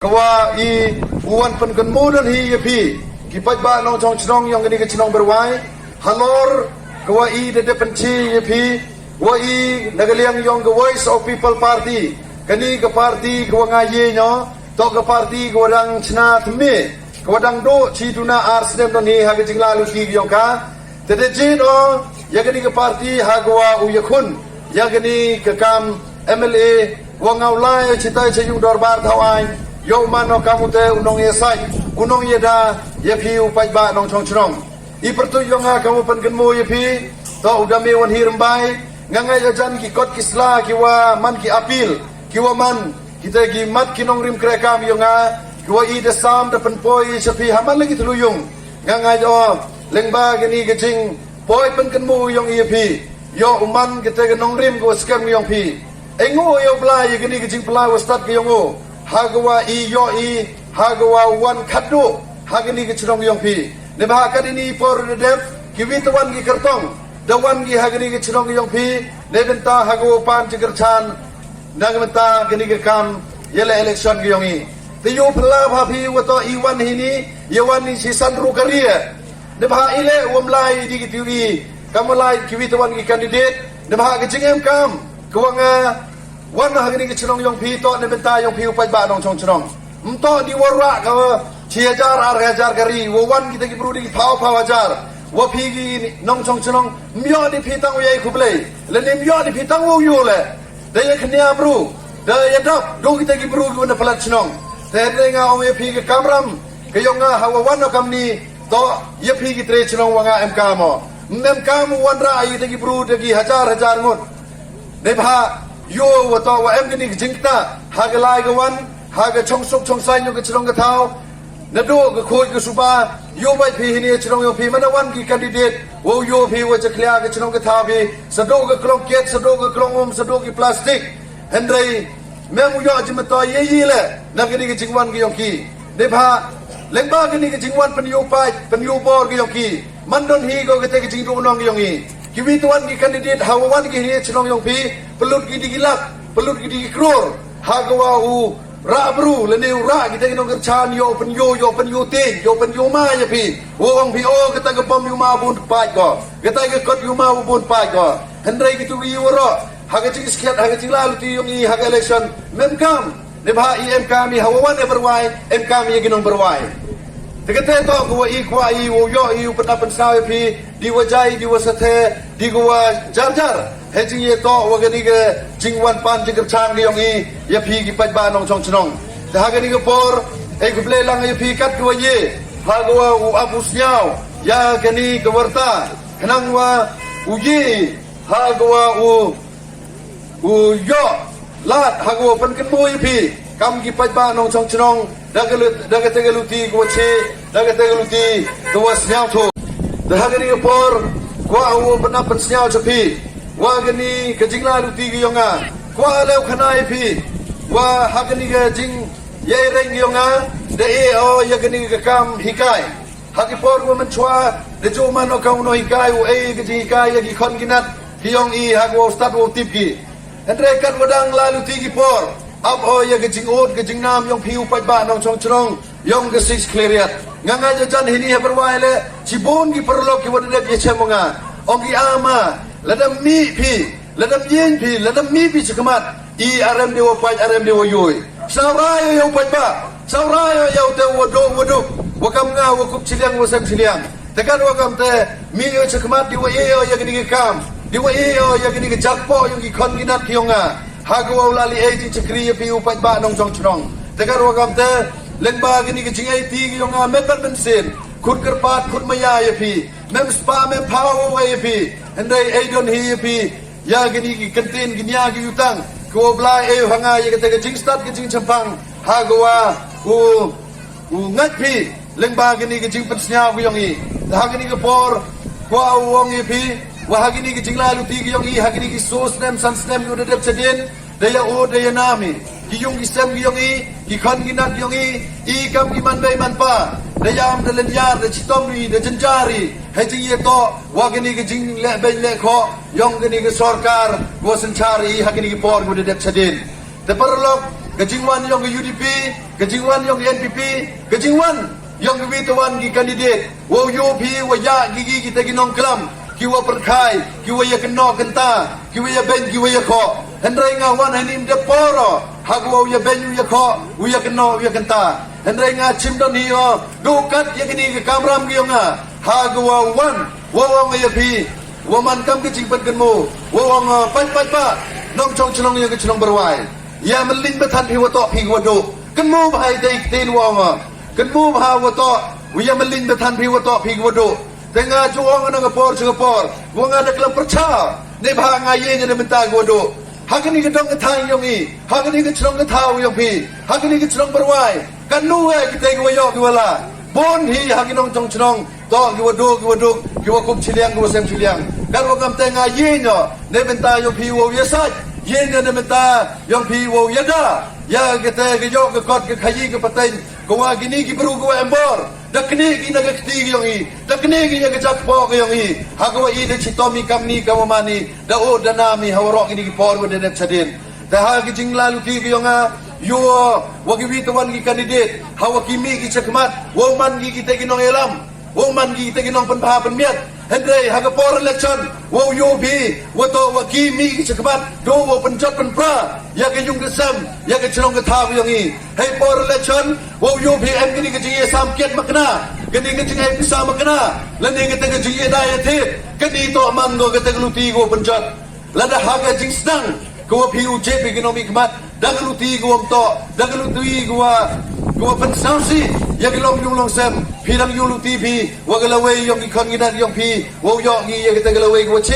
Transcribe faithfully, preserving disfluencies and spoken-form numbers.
Wa i u wan pynkynmaw don hi ïa phi ki paidbah nongchong chnong ïong kani ka chnong Byrwai. Halor ka wa i da dep pynchi ïa phi wa i na ka liang ïong ka Voice of People Party. Kani ka party ka wa nga ye nyo to ka party ka wa dang chna thymme ka wa dang do chi duna ar snem don hi ha ka jingla luti ïong ka. Te da jin o ïa kani ka party ha ka wa u ïakhun ïa kani ka kam M L A wa nga u lai chitai cha yung dorbar thaw ai ïa u man o kam u te u nong ïa sai u nong ïa da ïa phi u paidbah nongchong chnong. I pyrtuit ïong nga kam u pynkynmaw ïa phi to u da me wan hi rymbai. Nga ngai ïa jan ki kot ki sla ki wa man ki appeal ki wa man kita ki mat ki nongrim krekam ïong nga ki wa i da sam da pynpoi ïa cha phi ha man la ki thlu yung. Nga ngai o lengba kani ka jing poi pynkynmaw ïong i ïa phi ïa u man kita ka nongrim ka wa skem ïong phi. Eng o ïa u Blai ïa kani ka jingpyllait wa stad ka ïong o ha ka wa i ïa i ha ka wa wan khatduh ha kani ka chnong ïong phi. Ne ba ha kani ni por da dep ki wi tawan ki kyrtong da wan ki ha kani ka chnong ïong phi. Ne bynta ha ka wa pan chi kyrchan na ka bynta kani ka kam ïa la election ka ïong i. Te ïa u phylla ba phi wa to i wan hi ni ïa wan ni chi san ru ka ri. Ne ba ha i le wa mlai di ki tiwi kam mlai ki wi tawan ki candidate. Ne ba ha ka jingem kam ka wa nga wan ha kani ka chnong ïong phi to ne bynta ïong phi u paidbah nongchong chnong. Mto di wa ra ka wa chi hajar ar hajar ka ri wa wan kita ki bru di ki phaw phaw hajar wa phi ki nongchong chnong. Myo di phi tang u yai khublei le ne myo di phi tang u yu le da ïa khnia bru da ïa dap do kita ki bru ki wa na palat chnong. Te ne nga ong ïa phi ka kamram ka ïong nga ha wa wan o kam ni to ïa phi ki tre chnong wa nga em kam o. Em kam u wan ra ïa kita ki bru da ki hajar hajar ngut. Ne ba ïoh wa to wa em kani ka jingkta ha ka lai ka wan ha ka chong suk chong sai ïong ka chnong ka thaw. Na do ka khoi ka suba ïoh bai phi hi ni chnong ïong phi mana wan ki candidate wa ïoh phi wa cha khlia ka chnong ka thaw phi sa do ka klong ket sa do ka klong um sa do ki plastic. Hynrei mem u ïoh jingmyntoi ïa i le na kani ka jingwan ka ïong ki. Dei ba leng ba kani ka jingwan pynïoh paid pynïoh bor ka ïong ki. Man don hi ko kata ka jingduh nong ka ïong i. Ki wi tuan ki candidate ha wa wan ki hi chnong ïong phi pynlut ki di ki lak pynlut ki di ki kror ha ka wa u rah bru lane u rah kita ki nongkyrchan ïoh pynïoh ïoh pynïoh teng ïoh pynïoh ma ïa phi. Wa ong phi o kata ka bom ïoh ma bun paid ko kata ka kot ïoh ma bun paid ko. Hynrei ki tu ki ïoh roh ha ka jingskhiat ha ka jingla luti ïong i ha ka election mem kam. Dei ba i em kam i ha wa wan e Byrwai em kam i ki nong Byrwai. Te kata to ko wa i kwah i wa ïoh i u pynda pynsngaw ïa phi di wa jai di wa sathe di ko wa jar jar. He jingïatoh wa kani ka jingwan pan jingkyrchan ka ïong i ïa phi ki paidbah nongchong chnong. Te ha kani ka por e khublei lang ïa phi kat ka wa ïe ha ka wa u ap u sñiaw ïa kani ka warta khnang wa u ïe ha ka wa u u ïoh lad ha ka wa pynkynmaw ïa phi kam ki paidbah nongchong chnong da ka lut da ka te ka luti ka wa che da ka te ka luti ka wa sñiaw tho. Da ha kani ka por kwah u pynap pynsñiaw cha phi wa kani ka jingla luti ka ïong nga kwah leh u khana ïa phi wa ha kani ka jing ïa i reng ka ïong nga da e o ïa kani ka kam hikai. Ha ki por wa mynchwa da ju man o ka u no hikai u e ka jinghikai ïa ki khon ki nat ki ïong i ha ka wa u stad wa u tip ki. Hynrei kat wa dang la luti ki por ap o ïa ka jingut ka jingnam ïong phi u paidbah nongchong chnong ïong ka sis khleriat. Nga nga ja jan hini ha Byrwai le chi bun ki paralok ki wa da dep ïa chem nga ong ki ama la dang mih phi la dang ïeng phi la dang mih phi chi khmat. I arem de wa paid arem de wa yoi. Saw ra ïa u paidbah saw ra ïa u te wa do wa duk wa kam nga wa kup chiliang wa sem chiliang. Te kat wa kam te mi ïa chakhmat di wa ïa ïa kini ki kam di wa ïa ïa kini ki jakpo ïa ki khon ki nat ki ïong nga. Ha ka wa u la li ei jingchakri ïa phi u paidbah nongchong chnong. Te kat wa kam te leng ba kini ki jingai ti ki ïong nga met ban bensin khut kyrpad khut maya ïa phi. Mem spa mem phaw wa ïa phi. Hynrei ei don hi ïa phi. Ïa kini ki kyntien ki nia ki utang ki wa Blai ei ha nga ïa kata ka jingstad ka jingchempang ha ka wa u u ngat phi leng ba kini ki jingpynsñiaw ki ïong i. Ha kini ki por kwah u ong ïa phi wa ha kini ki jingla luti ki ïong i ha kini ki so snem san snem ki u da dep chadien da ïa u da ïa nam i ki yung ki sem ki ïong i ki khon ki nat ki ïong i i kam ki man bei man pa da ïam da lyndiar da chitom i da jynjar i. Hei jingïatoh wa kini ki jingleh beiñ leh khoh ïong kini ki sorkar wa synchar i ha kini ki por ki u da dep chadien. Te paralok Ka jingwan yong ka U D P, ka jingwan yong ka N P P, ka jingwan yong ka wi tawan ki candidate. Wow yoh phi wa ya ki ki kita ki nongklam, ki wa perkhai, ki wa ya keno kenta, ki wa ya ben, ki wa ya kho. Hynrei nga wan hani mynta por o ha ka wow ya ben, u ya kho, u ya keno, u ya kenta. Hynrei nga chim don hi o, dukat ya kini ka kamram ki yong nga ha ka wow wan, wow ong ya phi, wa man kam ka jingpynkynmo, wow ong, pat pat pat, nongchong chnong ya ka chnong Barwai. Ya mylin ba than phi wa toh phi wa duh. Kynmo bha ïa dei ktien wa nga. Kynmo bha wa toh. Wa ya mylin ba than phi wa toh phi wa duh. Te nga ju ong na ka por cha ka por, wa nga da klam pyrcha. Ne bha nga ye ne mynta wa duh. Ha kani ka dong ka thang yong i, ha kani ka chnong ka thaw yong phi, ha kani ka chnong Barwai. Kanu eh kita ki wa yoh ki wa la. Bon hi ha ki nongchong chnong. Toh ki wa duh, ki wa duh, ki wa kup chiliang, ki wa sem chiliang. Kan wa kam te nga ye nyo, ne mynta yong phi wow ya sach, ye nyo ne mynta yong phi wow ya da. Ya kita ki yoh ki kot ki khayi ki pateng, ki wa kini ki bru ki wa embor. Da kini ki na ka kti ki yong i, da kini ki ya ka jak po ki yong i. Ha ki wa i da chitom i kam ni kam mani, da o da na mi ha wa rok kini ki por wa da dep chadin. Te ha ki jingla luti ki yong nga, yoh wa ki wi tawan ki candidate, ha wa ki mi ki chakmat, wow man ki kita ki nong elam. Wow man ki kita ki nong pynpha pynmiat. Hynrei ha ka por election, wow yoh phi wa toh wa ki mi ki chakmat, do wow pynjot pynpra ya ka yung ka sem, ya ka chnong ka thaw yong i. Hei por election, wow yoh phi em kini ka jingïasam kiat makna, kini ka jingïapisa makna, lane kita ka jingïadai ïathit. Kini toh man ko kita ka luti ko pynjot. Lada ha ka jingsdang ko wa phi u jep ki nong mi khmat, da ka luti ko wa mtoh, da ka luti ko wa, ko wa pynsngewsih ya ki long yung long sem. Phi dang yung luti phi wa ka lawei yong ki khon ki nat yong phi, wow yoh ngi ya kita ka lawei ko wa che.